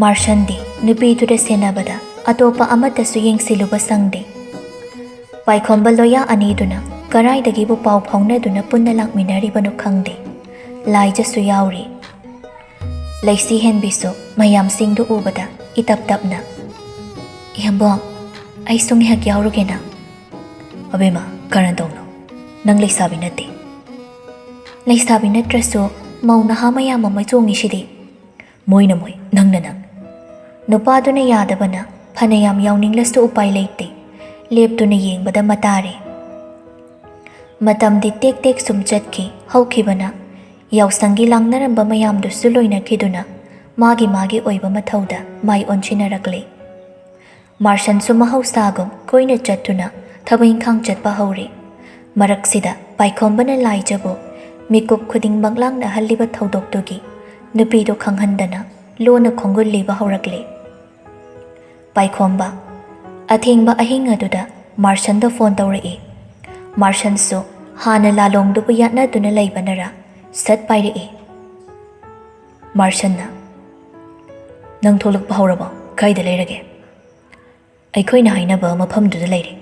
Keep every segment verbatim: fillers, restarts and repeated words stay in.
ꯃꯥꯔꯁꯟꯗꯤ ꯅꯨꯄꯤꯗꯨꯗ ꯁꯦꯟꯅꯕꯗ ꯑꯇꯣꯞꯄ ꯑꯃꯠꯇꯁꯨ ꯌꯦꯡꯁꯤꯜꯂꯨꯕ ꯁꯪꯗꯦ꯫ ꯄꯥꯏꯈꯣꯝꯕ ꯂꯣꯌꯥ ꯑꯅꯤꯗꯨꯅ ꯀꯔꯥꯏꯗꯒꯤꯕꯨ ꯄꯥꯎ ꯐꯥꯎꯅꯗꯨꯅ ꯄꯨꯟꯅ ꯂꯥꯛꯃꯤꯟꯅꯔꯤꯕꯅꯣ ꯈꯪꯗꯦ꯫ ꯂꯥꯏꯖꯁꯨ ꯌꯥꯎꯔꯤ꯫ ꯂꯩꯁꯤ ꯍꯦꯟꯕꯤꯁꯨ ꯃꯌꯥꯝꯁꯤꯡꯗꯨ ꯎꯕꯗ ꯏꯇꯞ ꯇꯞꯅ, "ꯏꯌꯥꯝꯕꯣ, ꯑꯩꯁꯨ ꯉꯥꯏꯍꯥꯛ ꯌꯥꯎꯔꯨꯒꯦꯅ?" "ꯑꯕꯦꯝꯃ, ꯀꯔꯟ ꯇꯧꯅꯨ꯫ ꯅꯪ ꯂꯩꯁꯥꯕꯤ ꯅꯠꯇꯦ꯫" "ꯂꯩꯁꯥꯕꯤ ꯅꯠꯇ꯭ꯔꯁꯨ ꯃꯧ ꯅꯍꯥ ꯃꯌꯥꯝ ꯑꯃ ꯆꯣꯡꯉꯤꯁꯤꯗꯤ꯫" "ꯃꯣꯏꯅ ꯃꯣꯏ, ꯅꯪꯅ ꯅꯪ꯫" ꯅꯨꯄꯥꯗꯨꯅ ꯌꯥꯗꯕꯅ ꯐꯅꯌꯥꯝ ꯌꯥꯎꯅꯤꯡꯂꯁꯨ ꯎꯄꯥꯏ ꯂꯩꯇꯦ꯫ ꯂꯦꯞꯇꯨꯅ ꯌꯦꯡꯕꯗ ꯃꯇꯥꯔꯦ꯫ ꯃꯇꯝꯗꯤ ꯇꯦꯛ ꯇꯦꯛ ꯁꯨꯝ ꯆꯠꯈꯤ꯫ ꯍꯧꯈꯤꯕꯅ ꯌꯥꯎꯁꯪꯒꯤ ꯂꯥꯡꯅꯔꯝꯕ ꯃꯌꯥꯝꯗꯨꯁꯨ ꯂꯣꯏꯅꯈꯤꯗꯨꯅ ꯃꯥꯒꯤ ꯃꯥꯒꯤ ꯑꯣꯏꯕ ꯃꯊꯧꯗ ꯃꯥꯏ ꯑꯣꯟꯁꯤꯟꯅꯔꯛꯂꯦ꯫ ꯃꯥꯔꯁꯟꯁꯨ ꯃꯍꯧꯁꯥꯒꯨꯝ ꯀꯣꯏꯅ ꯆꯠꯇꯨꯅ ꯊꯕꯛ ꯏꯪꯈꯥꯡ ꯆꯠꯄ ꯍꯧꯔꯦ꯫ ꯃꯔꯛꯁꯤꯗ ꯄꯥꯏꯈꯣꯝꯕꯅ ꯂꯥꯏꯖꯕꯨ ꯃꯤꯀꯨꯞ ꯈꯨꯗꯤꯡꯃꯛ ꯂꯥꯡꯅꯍꯜꯂꯤꯕ ꯊꯧꯗꯣꯛꯇꯨꯒꯤ ꯅꯨꯄꯤꯗꯨ ꯈꯪꯍꯟꯗꯅ ꯂꯣꯟꯅ ꯈꯣꯡꯒꯨꯜ ꯂꯤꯕ ꯍꯧꯔꯛꯂꯦ꯫ ꯄꯥꯏꯈꯣꯝꯕ꯫ ꯑꯊꯦꯡꯕ ꯑꯍꯤꯡ ꯑꯗꯨꯗ ꯃꯥꯔꯁꯟꯗ ꯐꯣꯟ ꯇꯧꯔꯛꯏ꯫ ꯃꯥꯔꯁꯟꯁꯨ ꯍꯥꯟꯅ ꯂꯥꯂꯣꯡꯗꯨꯕꯨ ꯌꯥꯠꯅꯗꯨꯅ ꯂꯩꯕꯅꯔ ꯁꯠ ꯄꯥꯏꯔꯛꯏ꯫ ꯃꯥꯔꯁꯟꯅ, "ꯅꯪ ꯊꯣꯛꯂꯛꯄ ꯍꯧꯔꯕꯣ? ꯀꯥꯏꯗ ꯂꯩꯔꯒꯦ?" "ꯑꯩꯈꯣꯏꯅ ꯍꯥꯏꯅꯕ ꯃꯐꯝꯗꯨꯗ ꯂꯩꯔꯦ꯫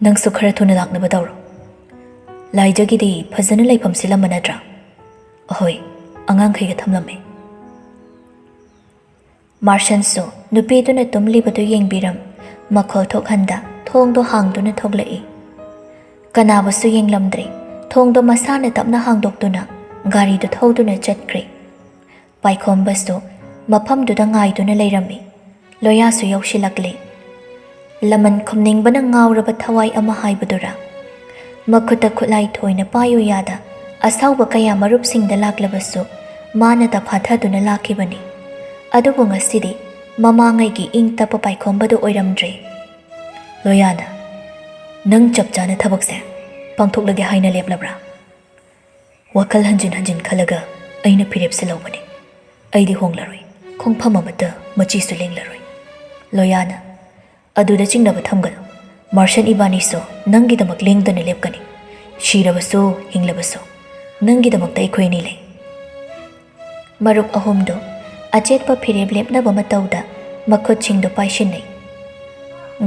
ꯅꯪꯁꯨ ꯈꯔ ꯊꯨꯅ ꯂꯥꯛꯅꯕ ꯇꯧꯔꯣ꯫ ꯂꯥꯏꯖꯒꯤꯗꯤ ꯐꯖꯅ ꯂꯩꯐꯝ ꯁꯤꯜꯂꯝꯕ ꯅꯠꯇ꯭ꯔꯥ?" "ꯑꯍꯣꯏ, ꯑꯉꯥꯡꯈꯩꯒ ꯊꯝꯂꯝꯃꯦ꯫" ꯃꯥꯔꯁꯟꯁꯨ ꯅꯨꯄꯤꯗꯨꯅ ꯇꯨꯝꯂꯤꯕꯗꯨ ꯌꯦꯡꯕꯤꯔꯝ, ꯃꯈꯣꯜ ꯊꯣꯛꯍꯟꯗ ꯊꯣꯡꯗꯣ ꯍꯥꯡꯗꯨꯅ ꯊꯣꯛꯂꯛꯏ꯫ ꯀꯅꯥꯕꯨꯁꯨ ꯌꯦꯡꯂꯝꯗ꯭ꯔꯦ꯫ ꯊꯣꯡꯗꯣ ꯃꯁꯥꯅ ꯇꯞꯅ ꯍꯥꯡꯗꯣꯛꯇꯨꯅ ꯒꯥꯔꯤꯗꯨ ꯊꯧꯗꯨꯅ ꯆꯠꯈ꯭ꯔꯦ꯫ ꯄꯥꯏꯈꯣꯝꯕꯁꯨ ꯃꯐꯝꯗꯨꯗ ꯉꯥꯏꯗꯨꯅ ꯂꯩꯔꯝꯃꯤ꯫ ꯂꯣꯌꯥꯁꯨ ꯌꯧꯁꯤꯜꯂꯛꯂꯦ꯫ ꯂꯃꯟ ꯈꯨꯝꯅꯤꯡꯕꯅ ꯉꯥꯎꯔꯕ ꯊꯋꯥꯏ ꯑꯃ ꯍꯥꯏꯕꯗꯨꯔꯥ? ꯃꯈꯨꯠꯇ ꯈꯨꯠꯂꯥꯏ ꯊꯣꯏꯅ ꯄꯥꯏꯌꯨ ꯌꯥꯗ ꯑꯁꯥꯎꯕ ꯀꯌꯥ ꯃꯔꯨꯞꯁꯤꯡꯗ ꯂꯥꯛꯂꯕꯁꯨ ꯃꯥꯅ ꯇꯐꯥꯊꯗꯨꯅ ꯂꯥꯛꯈꯤꯕꯅꯤ꯫ ꯑꯗꯨꯕꯨ ꯉꯁꯤꯗꯤ ꯃꯃꯥꯡꯉꯩꯒꯤ ꯏꯪ ꯇꯞꯄ ꯄꯥꯏꯈꯣꯝꯕꯗꯨ ꯑꯣꯏꯔꯝꯗ꯭ꯔꯦ꯫ ꯂꯣꯌꯥꯅ, "ꯅꯪ ꯆꯞ ꯆꯥꯅ ꯊꯕꯛꯁꯦ ꯄꯥꯡꯊꯣꯛꯂꯒꯦ ꯍꯥꯏꯅ ꯂꯦꯞꯂꯕ꯭ꯔꯥ?" "ꯋꯥꯈꯜ ꯍꯟꯖꯤꯟ ꯍꯟꯖꯤꯟ ꯈꯜꯂꯒ ꯑꯩꯅ ꯐꯤꯔꯦꯞꯁꯦ ꯂꯧꯕꯅꯤ꯫ ꯑꯩꯗꯤ ꯍꯣꯡꯂꯔꯣꯏ, ꯈꯣꯡꯐꯝ ꯑꯃꯠꯇ ꯃꯆꯤꯁꯨ ꯂꯦꯡꯂꯔꯣꯏ꯫" ꯂꯣꯌꯥꯅ, "ꯑꯗꯨꯗ ꯆꯤꯡꯅꯕ ꯊꯝꯒꯅꯨ꯫ ꯃꯥꯔꯁꯟ ꯏꯕꯥꯅꯤꯁꯨ ꯅꯪꯒꯤꯗꯃꯛ ꯂꯦꯡꯗꯅ ꯂꯦꯞꯀꯅꯤ꯫ ꯁꯤꯔꯕꯁꯨ ꯍꯤꯡꯂꯕꯁꯨ ꯅꯪꯒꯤꯗꯃꯛꯇ ꯑꯩꯈꯣꯏ ꯑꯅꯤ ꯂꯩ꯫" ꯃꯔꯨꯞ ꯑꯍꯨꯝꯗꯨ ꯑꯆꯦꯠꯄ ꯐꯤꯔꯦꯞ ꯂꯦꯞꯅꯕ ꯃꯇꯧꯗ ꯃꯈꯨꯠꯁꯤꯡꯗꯨ ꯄꯥꯏꯁꯤꯟꯅꯩ꯫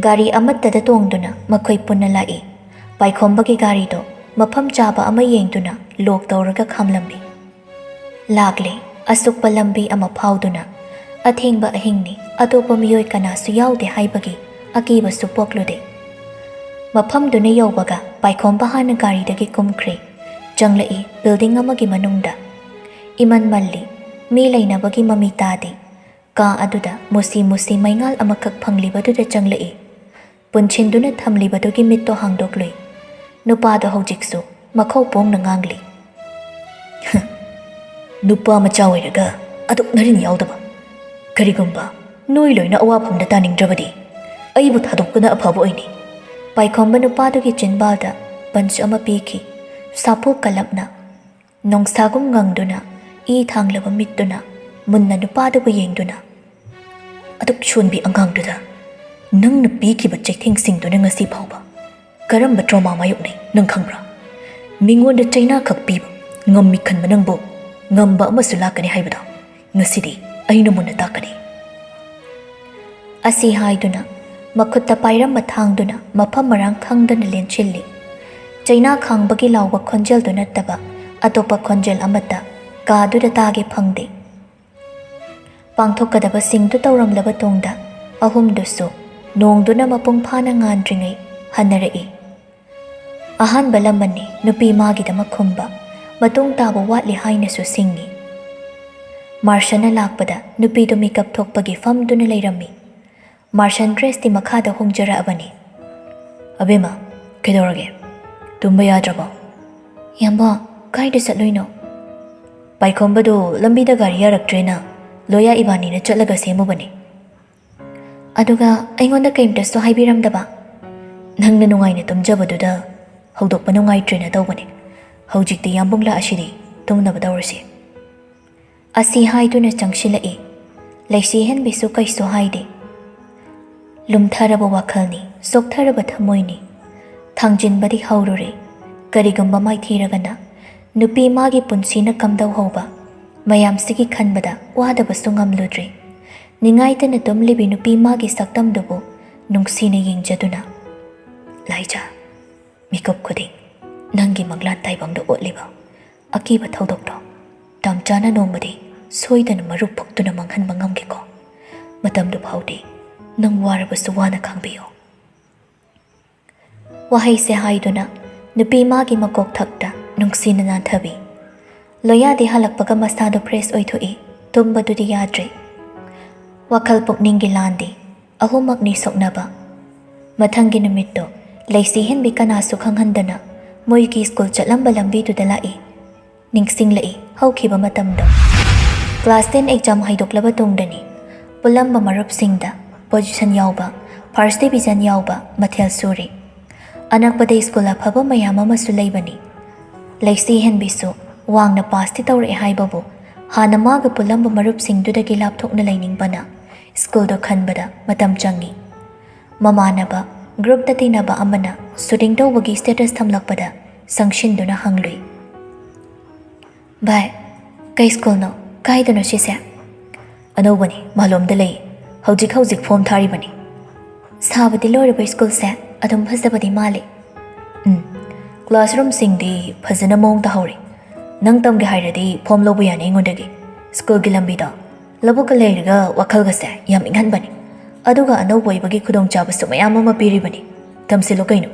ꯒꯥꯔꯤ ꯑꯃꯠꯇꯗ ꯇꯣꯡꯗꯨꯅ ꯃꯈꯣꯏ ꯄꯨꯟꯅ ꯂꯥꯛꯏ꯫ ꯄꯥꯏꯈꯣꯝꯕꯒꯤ ꯒꯥꯔꯤꯗꯣ ꯃꯐꯝ ꯆꯥꯕ ꯑꯃ ꯌꯦꯡꯗꯨꯅ ꯂꯣꯛ ꯇꯧꯔꯒ ꯈꯥꯝꯂꯝꯃꯤ꯫ ꯂꯥꯛꯂꯦ꯫ ꯑꯁꯨꯛꯄ ꯂꯝꯕꯤ ꯑꯃ ꯐꯥꯎꯗꯨꯅ ꯑꯊꯦꯡꯕ ꯑꯍꯤꯡꯅꯤ, ꯑꯇꯣꯞꯄ ꯃꯤꯑꯣꯏ ꯀꯅꯥꯁꯨ ꯌꯥꯎꯗꯦ ꯍꯥꯏꯕꯒꯤ ꯑꯀꯤꯕꯁꯨ ꯄꯣꯛꯂꯨꯗꯦ꯫ ꯃꯐꯝꯗꯨꯅ ꯌꯧꯕꯒ ꯄꯥꯏꯈꯣꯝꯕ ꯍꯥꯟꯅ ꯒꯥꯔꯤꯗꯒꯤ ꯀꯨꯝꯈ꯭ꯔꯦ꯫ ꯆꯪꯂꯛꯏ꯫ ꯕꯤꯜꯗꯤꯡ ꯑꯃꯒꯤ ꯃꯅꯨꯡꯗ ꯏꯃꯟ ꯃꯜꯂꯤ꯫ ꯃꯤ ꯂꯩꯅꯕꯒꯤ ꯃꯃꯤ ꯇꯥꯗꯦ꯫ ꯀꯥ ꯑꯗꯨꯗ ꯃꯨꯁꯤ ꯃꯨꯁꯤ ꯃꯩꯉꯥꯜ ꯑꯃꯈꯛ ꯐꯪꯂꯤꯕꯗꯨꯗ ꯆꯪꯂꯛꯏ꯫ ꯄꯨꯟꯁꯤꯟꯗꯨꯅ ꯊꯝꯂꯤꯕꯗꯨꯒꯤ ꯃꯤꯠꯇꯣ ꯍꯥꯡꯗꯣꯛꯂꯨꯏ꯫ ꯅꯨꯄꯥꯗꯣ ꯍꯧꯖꯤꯛꯁꯨ ꯃꯈꯧ ꯄꯣꯡꯅ ꯉꯥꯡꯂꯤ꯫ "ꯅꯨꯄꯥ ꯃꯆꯥ ꯑꯣꯏꯔꯒ ꯑꯗꯨꯛ ꯅꯔꯤꯟ ꯌꯥꯎꯗꯕ꯫ ꯀꯔꯤꯒꯨꯝꯕ ꯅꯣꯏ ꯂꯣꯏꯅ ꯑꯋꯥꯐꯝꯗ ꯇꯥꯅꯤꯡꯗ꯭ꯔꯕꯗꯤ ꯑꯩꯕꯨ ꯊꯥꯗꯣꯛꯄꯅ ꯑꯐꯕ ꯑꯣꯏꯅꯤ꯫" ꯄꯥꯏꯈꯣꯝꯕ ꯅꯨꯄꯥꯗꯨꯒꯤ ꯆꯤꯟꯕꯥꯜꯗ ꯄꯟꯆ ꯑꯃ ꯄꯤꯈꯤ꯫ ꯁꯥꯐꯨ ꯀꯜꯂꯞꯅ ꯅꯣꯡꯁꯥꯒꯨꯝ ꯉꯪꯗꯨꯅ ꯏ ꯊꯥꯡꯂꯕ ꯃꯤꯠꯇꯨꯅ ꯃꯨꯟꯅ ꯅꯨꯄꯥꯗꯨꯕꯨ ꯌꯦꯡꯗꯨꯅ, "ꯑꯗꯨꯛ ꯁꯣꯟꯕꯤ ꯑꯉꯥꯡꯗꯨꯗ ꯅꯪꯅ ꯄꯤꯈꯤꯕ ꯆꯩꯊꯦꯡꯁꯤꯡꯗꯨꯅ ꯉꯁꯤ ꯐꯥꯎꯕ ꯀꯔꯝꯕ trauma ꯃꯥꯌꯣꯛꯅꯩ ꯅꯪ ꯈꯪꯕ꯭ꯔꯥ? ꯃꯤꯉꯣꯟꯗ ꯆꯩꯅꯥꯈꯛ ꯄꯤꯕ ꯉꯝꯃꯤ ꯈꯟꯕ ꯅꯪꯕꯨ ꯉꯝꯕ ꯑꯃꯁꯨ ꯂꯥꯛꯀꯅꯤ ꯍꯥꯏꯕꯗꯣ ꯉꯁꯤꯗꯤ ꯑꯩꯅ ꯃꯨꯟꯅ ꯇꯥꯛꯀꯅꯤ꯫" ꯑꯁꯤ ꯍꯥꯏꯗꯨꯅ ꯃꯈꯨꯠꯇ ꯄꯥꯏꯔꯝꯕ ꯊꯥꯡꯗꯨꯅ ꯃꯐꯝ ꯃꯔꯥꯡ ꯈꯪꯗꯅ ꯂꯦꯟꯁꯤꯜꯂꯤ꯫ ꯆꯩꯅꯥ ꯈꯥꯡꯕꯒꯤ ꯂꯥꯎꯕ ꯈꯣꯟꯖꯦꯜꯗꯨ ꯅꯠꯇꯕ ꯑꯇꯣꯞꯄ ꯈꯣꯟꯖꯦꯜ ꯑꯃꯠꯇ ꯀꯥꯗꯨꯗ ꯇꯥꯒꯦ ꯐꯪꯗꯦ꯫ ꯄꯥꯡꯊꯣꯛꯀꯗꯕꯁꯤꯡꯗꯨ ꯇꯧꯔꯝꯂꯕ ꯇꯨꯡꯗ ꯑꯍꯨꯝꯗꯨꯁꯨ ꯅꯣꯡꯗꯨꯅ ꯃꯄꯨꯡ ꯐꯥꯅ ꯉꯥꯟꯗ꯭ꯔꯤꯉꯩ ꯍꯟꯅꯔꯛꯏ꯫ ꯑꯍꯥꯟꯕ ꯂꯃꯟꯅꯤ ꯅꯨꯄꯤ ꯃꯥꯒꯤꯗꯃꯛ ꯈꯨꯝꯕ, ꯃꯇꯨꯡ ꯇꯥꯕ ꯋꯥꯠꯂꯤ ꯍꯥꯏꯅꯁꯨ ꯁꯤꯡꯉꯤ꯫ ꯃꯥꯔꯁꯟꯅ ꯂꯥꯛꯄꯗ ꯅꯨꯄꯤꯗꯨ ꯃꯤꯀꯞ ꯊꯣꯛꯄꯒꯤ ꯐꯝꯗꯨꯅ ꯂꯩꯔꯝꯃꯤ꯫ ꯃꯥꯔꯁꯟ ꯗ꯭ꯔꯦꯁꯇꯤ ꯃꯈꯥꯗ ꯍꯣꯡꯖꯔꯛꯑꯕꯅꯤ꯫ "ꯑꯕꯦꯝꯃ, ꯀꯩꯗꯧꯔꯒꯦ? ꯇꯨꯝꯕ ꯌꯥꯗ꯭ꯔꯕꯣ?" "ꯏꯌꯥꯝꯕ, ꯀꯥꯏꯗ ꯆꯠꯂꯨꯏꯅꯣ?" "ꯄꯥꯏꯈꯣꯝꯕꯗꯨ ꯂꯝꯕꯤꯗ ꯒꯥꯔꯤ ꯌꯥꯔꯛꯇ꯭ꯔꯦꯅ ꯂꯣꯌꯥ ꯏꯕꯥꯅꯤꯅ ꯆꯠꯂꯒ ꯁꯦꯝꯃꯨꯕꯅꯤ꯫" "ꯑꯗꯨꯒ ꯑꯩꯉꯣꯟꯗ ꯀꯩꯝꯇꯁꯨ ꯍꯥꯏꯕꯤꯔꯝꯗꯕ?" "ꯅꯪꯅ ꯅꯨꯡꯉꯥꯏꯅ ꯇꯨꯝꯖꯕꯗꯨꯗ ꯍꯧꯗꯣꯛꯄ ꯅꯨꯡꯉꯥꯏꯇ꯭ꯔꯦꯅ ꯇꯧꯕꯅꯤ꯫ ꯍꯧꯖꯤꯛꯇꯤ ꯌꯥꯝꯕꯨꯡ ꯂꯥꯛꯑꯁꯤꯗꯤ ꯇꯨꯝꯅꯕ ꯇꯧꯔꯁꯤ꯫" ꯑꯁꯤ ꯍꯥꯏꯗꯨꯅ ꯆꯪꯁꯤꯜꯂꯛꯏ꯫ ꯂꯩꯁꯤ ꯍꯦꯟꯕꯤꯁꯨ ꯀꯩꯁꯨ ꯍꯥꯏꯗꯦ꯫ ꯂꯨꯝꯊꯔꯕ ꯋꯥꯈꯜꯅꯤ, ꯁꯣꯛꯊꯔꯕ ꯊꯃꯣꯏꯅꯤ꯫ ꯊꯥꯡꯖꯤꯟꯕꯗꯤ ꯍꯧꯔꯨꯔꯦ꯫ ꯀꯔꯤꯒꯨꯝꯕ ꯃꯥꯏꯊꯤꯔꯒꯅ ꯅꯨꯄꯤ ꯃꯥꯒꯤ ꯄꯨꯟꯁꯤꯅ ꯀꯝꯗꯧꯍꯧꯕ, ꯃꯌꯥꯝꯁꯤꯒꯤ ꯈꯟꯕꯗ ꯋꯥꯗꯕꯁꯨ ꯉꯝꯂꯨꯗ꯭ꯔꯦ꯫ ꯅꯤꯡꯉꯥꯏꯇꯅ ꯇꯨꯝꯂꯤꯕꯤ ꯅꯨꯄꯤ ꯃꯥꯒꯤ ꯁꯛꯇꯝꯗꯨꯕꯨ ꯅꯨꯡꯁꯤꯅ ꯌꯦꯡꯖꯗꯨꯅ, "ꯂꯥꯏꯖꯥ, ꯃꯤꯀꯨꯞ ꯈꯨꯗꯤꯡ ꯅꯪꯒꯤ ꯃꯪꯂꯥꯟ ꯇꯥꯏꯕꯪꯗ ꯑꯣꯠꯂꯤꯕ ꯑꯀꯤꯕ ꯊꯧꯗꯣꯛꯇꯣ ꯇꯝꯆꯥꯅ ꯅꯣꯡꯃꯗꯤ ꯁꯣꯏꯗꯅ ꯃꯔꯨ ꯐꯨꯛꯇꯨꯅ ꯃꯥꯡꯍꯟꯕ ꯉꯝꯒꯦꯀꯣ꯫ ꯃꯇꯝꯗꯨ ꯐꯥꯎꯗꯤ ꯅꯪ ꯋꯥꯔꯕꯁꯨ ꯋꯥꯅ ꯈꯥꯡꯕꯤꯌꯨ"꯫ ꯋꯥꯍꯩꯁꯦ ꯍꯥꯏꯗꯨꯅ ꯅꯨꯄꯤ ꯃꯥꯒꯤ ꯃꯀꯣꯛ ꯊꯛꯇ ꯅꯨꯡꯁꯤꯅ ꯅꯥꯟꯊꯕꯤ꯫ ꯂꯣꯌꯥꯗꯤ ꯍꯜꯂꯛꯄꯒ ꯃꯁꯥꯗꯣ ꯐ꯭ꯔꯦꯁ ꯑꯣꯏꯊꯣꯛꯏ꯫ ꯇꯨꯝꯕꯗꯨꯗꯤ ꯌꯥꯗ꯭ꯔꯦ꯫ ꯋꯥꯈꯜ ꯄꯨꯛꯅꯤꯡꯒꯤ ꯂꯥꯟꯗꯤ ꯑꯍꯨꯝꯃꯛꯅꯤ ꯁꯣꯛꯅꯕ꯫ ꯃꯊꯪꯒꯤ ꯅꯨꯃꯤꯠꯇꯣ ꯂꯩꯁꯤ ꯍꯦꯟꯕꯤ ꯀꯅꯥꯁꯨ ꯈꯪꯍꯟꯗꯅ ꯃꯣꯏꯒꯤ ꯁ꯭ꯀꯨꯜ ꯆꯠꯂꯝꯕ ꯂꯝꯕꯤꯗꯨꯗ ꯂꯥꯛꯏ꯫ ꯅꯤꯡꯁꯤꯡꯂꯛꯏ ꯍꯧꯈꯤꯕ ꯃꯇꯝꯗꯣ꯫ ꯀ꯭ꯂꯥꯁ ꯇꯦꯟ ꯑꯦꯛꯖꯥꯝ ꯍꯥꯏꯗꯣꯛꯂꯕ ꯇꯨꯡꯗꯅꯤ꯫ ꯄꯨꯜꯂꯝꯕ ꯃꯔꯨꯞꯁꯤꯡꯗ ꯄꯣꯖꯤꯁꯟ ꯌꯥꯎꯕ, ꯐꯥꯔꯁ ꯗꯤꯕꯤꯖꯟ ꯌꯥꯎꯕ ꯃꯊꯦꯜ ꯁꯨꯔꯤ꯫ ꯑꯅꯛꯄꯗ ꯁ꯭ꯀꯨꯜ ꯑꯐꯕ ꯃꯌꯥꯝ ꯑꯃꯁꯨ ꯂꯩꯕꯅꯤ꯫ ꯂꯩꯁꯤ ꯍꯦꯟꯕꯤꯁꯨ ꯋꯥꯡꯅ ꯄꯥꯁꯇꯤ ꯇꯧꯔꯛꯑꯦ ꯍꯥꯏꯕꯕꯨ, ꯍꯥꯟꯅ ꯃꯥꯒ ꯄꯨꯜꯂꯝꯕ ꯃꯔꯨꯞꯁꯤꯡꯗꯨꯗꯒꯤ ꯂꯥꯞꯊꯣꯛꯅ ꯂꯩꯅꯤꯡꯕꯅ ꯁ꯭ꯀꯨꯜꯗꯣ ꯈꯟꯕꯗ ꯃꯇꯝ ꯆꯪꯉꯤ꯫ ꯃꯃꯥꯟꯅꯕ, ꯒ꯭ꯔꯨꯞꯇ ꯇꯤꯟꯅꯕ ꯑꯃꯅ ꯁꯨꯇꯤꯡ ꯇꯧꯕꯒꯤ ꯁ꯭ꯇꯦꯇꯁ ꯊꯝꯂꯛꯄꯗ ꯆꯪꯁꯤꯟꯗꯨꯅ ꯍꯪꯂꯨꯏ, "ꯚꯥꯏ, ꯀꯩ ꯁ꯭ꯀꯨꯜꯅꯣ? ꯀꯥꯏꯗꯅꯣ ꯁꯤꯁꯦ?" "ꯑꯅꯧꯕꯅꯤ, ꯃꯥꯂꯣꯝꯗ ꯂꯩ꯫ ꯍꯧꯖꯤꯛ ꯍꯧꯖꯤꯛ ꯐꯣꯝ ꯊꯥꯔꯤꯕꯅꯤ꯫" "ꯁꯥꯕꯗꯤ ꯂꯣꯏꯔꯕ ꯁ꯭ꯀꯨꯜꯁꯦ? ꯑꯗꯨꯝ ꯐꯖꯕꯗꯤ ꯃꯥꯜꯂꯤ꯫" "ꯎꯝ, ꯀ꯭ꯂꯥꯁꯔꯨꯝꯁꯤꯡꯗꯤ ꯐꯖꯅ ꯃꯑꯣꯡ ꯇꯥꯍꯧꯔꯤ꯫ ꯅꯪ ꯇꯝꯒꯦ ꯍꯥꯏꯔꯗꯤ ꯐꯣꯝ ꯂꯧꯕ ꯌꯥꯅꯤ ꯑꯩꯉꯣꯟꯗꯒꯤ꯫ ꯁ꯭ꯀꯨꯜꯒꯤ ꯂꯝꯕꯤꯗꯣ ꯂꯧꯕꯨꯛꯀ ꯂꯩꯔꯒ ꯋꯥꯈꯜꯒꯁꯦ ꯌꯥꯝ ꯏꯪꯍꯟꯕꯅꯤ꯫ ꯑꯗꯨꯒ ꯑꯅꯧꯕ ꯑꯣꯏꯕꯒꯤ ꯈꯨꯗꯣꯡꯆꯥꯕꯁꯨ ꯃꯌꯥꯝ ꯑꯃ ꯄꯤꯔꯤꯕꯅꯤ꯫ ꯇꯝꯁꯤꯜꯂꯨ ꯀꯩꯅꯣ꯫"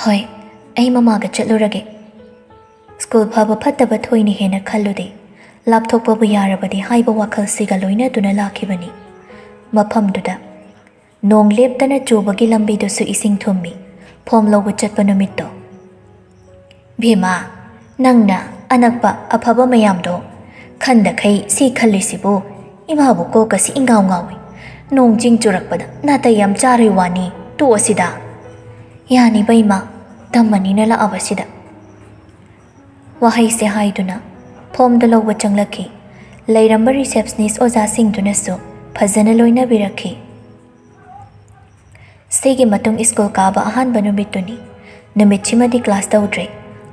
"ꯍꯣꯏ, ꯑꯩ ꯃꯃꯥꯒ ꯆꯠꯂꯨꯔꯒꯦ꯫" ꯁ꯭ꯀꯨꯜ ꯐꯕ ꯐꯠꯇꯕ ꯊꯣꯏꯅ ꯍꯦꯟꯅ ꯈꯜꯂꯨꯗꯦ꯫ ꯂꯥꯞꯊꯣꯛꯄꯕꯨ ꯌꯥꯔꯕꯗꯤ ꯍꯥꯏꯕ ꯋꯥꯈꯜꯁꯤꯒ ꯂꯣꯏꯅꯗꯨꯅ ꯂꯥꯛꯈꯤꯕꯅꯤ꯫ ꯃꯐꯝꯗꯨꯗ ꯅꯣꯡ ꯂꯦꯞꯇꯅ ꯆꯨꯕꯒꯤ ꯂꯝꯕꯤꯗꯨꯁꯨ ꯏꯁꯤꯡ ꯊꯨꯝꯃꯤ꯫ ꯐꯣꯝ ꯂꯧꯕ ꯆꯠꯄ ꯅꯨꯃꯤꯠꯇꯣ꯫ "ꯚꯦꯃꯥ, ꯅꯪꯅ ꯑꯅꯛꯄ ꯑꯐꯕ ꯃꯌꯥꯝꯗꯣ ꯈꯟꯗꯈꯩ ꯁꯤ ꯈꯜꯂꯤꯁꯤꯕꯨ? ꯏꯃꯥꯕꯨ ꯀꯣꯛꯀꯁꯤ ꯏꯉꯥꯎ ꯉꯥꯎꯏ꯫ ꯅꯣꯡ ꯆꯤꯡ ꯆꯨꯔꯛꯄꯗ ꯅꯥꯇꯩ ꯌꯥꯝ ꯆꯥꯔꯣꯏ ꯋꯥꯅꯤ, ꯇꯣꯛꯑꯁꯤꯗ꯫" "ꯌꯥꯅꯤꯕ ꯏꯃꯥ, ꯇꯝꯃꯅꯤꯅ ꯂꯥꯛꯑꯕꯁꯤꯗ꯫" ꯋꯥꯍꯩꯁꯦ ꯍꯥꯏꯗꯨꯅ ꯐꯣꯝꯗꯣ ꯂꯧꯕ ꯆꯪꯂꯛꯈꯤ꯫ ꯂꯩꯔꯝꯕ ꯔꯤꯁꯦꯞꯁꯅꯤꯁ ꯑꯣꯖꯥꯁꯤꯡꯗꯨꯅꯁꯨ ꯐꯖꯅ ꯂꯣꯏꯅꯕꯤꯔꯛꯈꯤ꯫ ꯁꯤꯒꯤ ꯃꯇꯨꯡ ꯁ꯭ꯀꯨꯜ ꯀꯥꯕ ꯑꯍꯥꯟꯕ ꯅꯨꯃꯤꯠꯇꯨꯅꯤ꯫ ꯅꯨꯃꯤꯠꯁꯤꯃꯗꯤ ꯀ꯭ꯂꯥꯁ ꯇꯧꯗ꯭ꯔꯦ꯫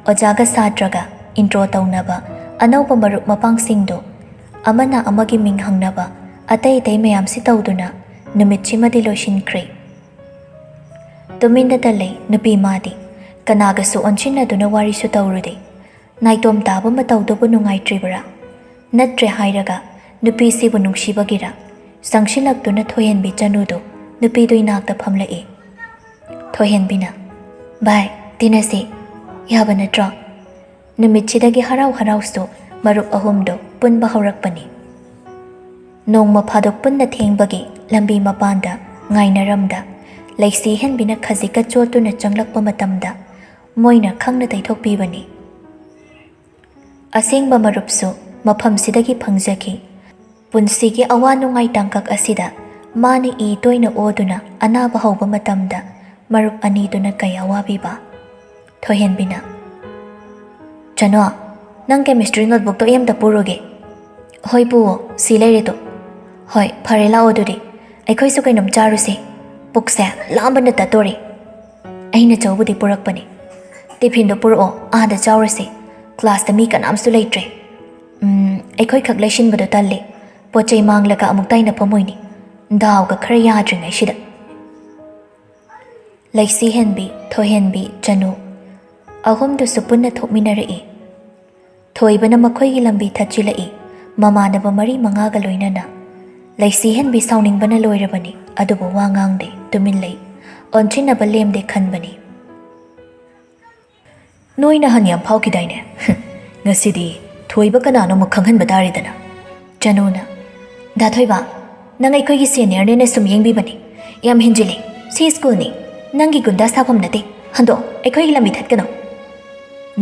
ꯑꯣꯖꯥꯒ ꯁꯥꯇ꯭ꯔꯒ ꯏꯟꯇ꯭ꯔꯣ ꯇꯧꯅꯕ, ꯑꯅꯧꯕ ꯃꯔꯨꯞ ꯃꯄꯥꯡꯁꯤꯡꯗꯨ ꯑꯃꯅ ꯑꯃꯒꯤ ꯃꯤꯡ ꯍꯪꯅꯕ, ꯑꯇꯩ ꯑꯇꯩ ꯃꯌꯥꯝꯁꯤ ꯇꯧꯗꯨꯅ ꯅꯨꯃꯤꯠꯁꯤꯃꯗꯤ ꯂꯣꯏꯁꯤꯟꯈ꯭ꯔꯦ꯫ ꯇꯨꯃꯤꯟꯅꯗ ꯂꯩ ꯅꯨꯄꯤ ꯃꯥꯗꯤ꯫ ꯀꯅꯥꯒꯁꯨ ꯑꯣꯟꯁꯤꯟꯅꯗꯨꯅ ꯋꯥꯔꯤꯁꯨ ꯇꯧꯔꯨꯗꯦ꯫ ꯅꯥꯏꯇꯣꯝ ꯇꯥꯕ ꯃꯇꯧꯗꯨꯕꯨ ꯅꯨꯡꯉꯥꯏꯇ꯭ꯔꯤꯕꯔꯥ? ꯅꯠꯇ꯭ꯔꯦ ꯍꯥꯏꯔꯒ ꯅꯨꯄꯤꯁꯤꯕꯨ ꯅꯨꯡꯁꯤꯕꯒꯤꯔ? ꯆꯪꯁꯤꯜꯂꯛꯇꯨꯅ ꯊꯣꯏꯍꯦꯟꯕꯤ ꯆꯅꯨꯗꯨ ꯅꯨꯄꯤꯗꯨ ꯏꯅꯥꯛꯇ ꯐꯝꯂꯛꯏ꯫ ꯊꯣꯏꯍꯦꯟꯕꯤꯅ, "ꯚꯥꯏ, ꯇꯤꯟꯅꯁꯤ꯫ ꯌꯥꯕ ꯅꯠꯇ꯭ꯔꯣ?" ꯅꯨꯃꯤꯠꯁꯤꯗꯒꯤ ꯍꯔꯥꯎ ꯍꯔꯥꯎꯁꯨ ꯃꯔꯨꯞ ꯑꯍꯨꯝꯗꯨ ꯄꯨꯟꯕ ꯍꯧꯔꯛꯄꯅꯤ꯫ ꯅꯣꯡꯃ ꯐꯥꯗꯣꯛ ꯄꯨꯟꯅ ꯊꯦꯡꯕꯒꯤ ꯂꯝꯕꯤ ꯃꯄꯥꯟꯗ ꯉꯥꯏꯅꯔꯝꯗ ꯂꯩꯁꯤ ꯍꯦꯟꯕꯤꯅ ꯈꯖꯤꯛꯀ ꯆꯣꯠꯇꯨꯅ ꯆꯪꯂꯛꯄ ꯃꯇꯝꯗ ꯃꯣꯏꯅ ꯈꯪꯅ ꯇꯩꯊꯣꯛꯄꯤꯕꯅꯤ꯫ ꯑꯁꯦꯡꯕ ꯃꯔꯨꯞꯁꯨ ꯃꯐꯝꯁꯤꯗꯒꯤ ꯐꯪꯖꯈꯤ꯫ ꯄꯨꯟꯁꯤꯒꯤ ꯑꯋꯥ ꯅꯨꯡꯉꯥꯏ ꯇꯥꯡꯀꯛ ꯑꯁꯤꯗ ꯃꯥꯅ ꯏ ꯇꯣꯏꯅ ꯑꯣꯗꯨꯅ ꯑꯅꯥꯕ ꯍꯧꯕ ꯃꯇꯝꯗ ꯃꯔꯨꯞ ꯑꯅꯤꯗꯨꯅ ꯀꯌꯥ ꯋꯥꯕꯤꯕ꯫ ꯊꯣꯏꯍꯦꯟꯕꯤꯅ, "ꯆꯅꯣ, ꯅꯪ chemistry notebookꯇꯣ ꯑꯩ ꯑꯝꯇ ꯄꯨꯔꯨꯒꯦ꯫" "ꯍꯣꯏ ꯄꯨꯋꯣ, ꯁꯤ ꯂꯩꯔꯦ ꯇꯣ꯫" "ꯍꯣꯏ, ꯐꯔꯦ, ꯂꯥꯛꯑꯣ ꯑꯗꯨꯗꯤ꯫ ꯑꯩꯈꯣꯏꯁꯨ ꯀꯩꯅꯣꯝ ꯆꯥꯔꯨꯁꯦ꯫ ꯄꯨꯛꯁꯦ ꯂꯥꯝꯕꯅ ꯇꯠꯇꯣꯔꯦ꯫" "ꯑꯩꯅ ꯆꯧꯕꯨꯗꯤ ꯄꯨꯔꯛꯄꯅꯦ꯫ Tiffinꯗꯣ ꯄꯨꯔꯛꯑꯣ, ꯑꯥꯗ ꯆꯥꯎꯔꯁꯦ꯫ Classꯇ ꯃꯤ ꯀꯅꯥꯝꯁꯨ ꯂꯩꯇ꯭ꯔꯦ꯫ ꯎꯝ, ꯑꯩꯈꯣꯏꯈꯛ ꯂꯩꯁꯤꯟꯕꯗꯣ ꯇꯜꯂꯦ꯫ ꯄꯣꯠ ꯆꯩ ꯃꯥꯡꯂꯒ ꯑꯃꯨꯛ ꯇꯥꯏꯅꯐꯝ ꯑꯣꯏꯅꯤ꯫ ꯗꯥꯎꯒ ꯈꯔ ꯌꯥꯗ꯭ꯔꯤꯉꯩꯁꯤꯗ꯫" ꯂꯩꯁꯤ ꯍꯦꯟꯕꯤ, ꯊꯣꯏꯍꯦꯟꯕꯤ, ꯆꯅꯨ ꯑꯍꯨꯝꯗꯨꯁꯨ ꯄꯨꯟꯅ ꯊꯣꯛꯃꯤꯟꯅꯔꯛꯏ꯫ ꯊꯣꯏꯕꯅ ꯃꯈꯣꯏꯒꯤ ꯂꯝꯕꯤ ꯊꯠꯆꯤꯜꯂꯛꯏ, ꯃꯃꯥꯟꯅꯕ ꯃꯔꯤ ꯃꯉꯥꯒ ꯂꯣꯏꯅꯅ꯫ ꯂꯩꯁꯤ ꯍꯦꯟꯕꯤ ꯁꯥꯎꯅꯤꯡꯕꯅ ꯂꯣꯏꯔꯕꯅꯤ, ꯑꯗꯨꯕꯨ ꯋꯥ ꯉꯥꯡꯗꯦ, ꯇꯨꯃꯤꯟ ꯂꯩ꯫ ꯑꯣꯟꯁꯤꯟꯅꯕ ꯂꯦꯝꯗꯦ ꯈꯟꯕꯅꯤ꯫ "ꯅꯣꯏ ꯅꯍꯥꯟ ꯌꯥꯝ ꯐꯥꯎꯈꯤꯗꯥꯏꯅꯦ? ꯉꯁꯤꯗꯤ ꯊꯣꯏꯕ ꯀꯅꯥꯅꯣ ꯑꯃꯨꯛ ꯈꯪꯍꯟꯕ ꯇꯥꯔꯦꯗꯅ꯫" ꯆꯅꯨꯅ, "ꯗꯥ ꯊꯣꯏꯕ, ꯅꯪ ꯑꯩꯈꯣꯏꯒꯤ seniorꯅꯦꯅ ꯁꯨꯝ ꯌꯦꯡꯕꯤꯕꯅꯤ꯫ ꯌꯥꯝ ꯍꯦꯟꯖꯤꯜꯂꯤ꯫ ꯁꯤ schoolꯅꯤ, ꯅꯪꯒꯤ ꯒꯨꯟꯗꯥ ꯁꯥꯐꯝ ꯅꯠꯇꯦ꯫ ꯍꯟꯗꯣꯛ, ꯑꯩꯈꯣꯏꯒꯤ ꯂꯝꯕꯤ ꯊꯠꯀꯅꯨ꯫"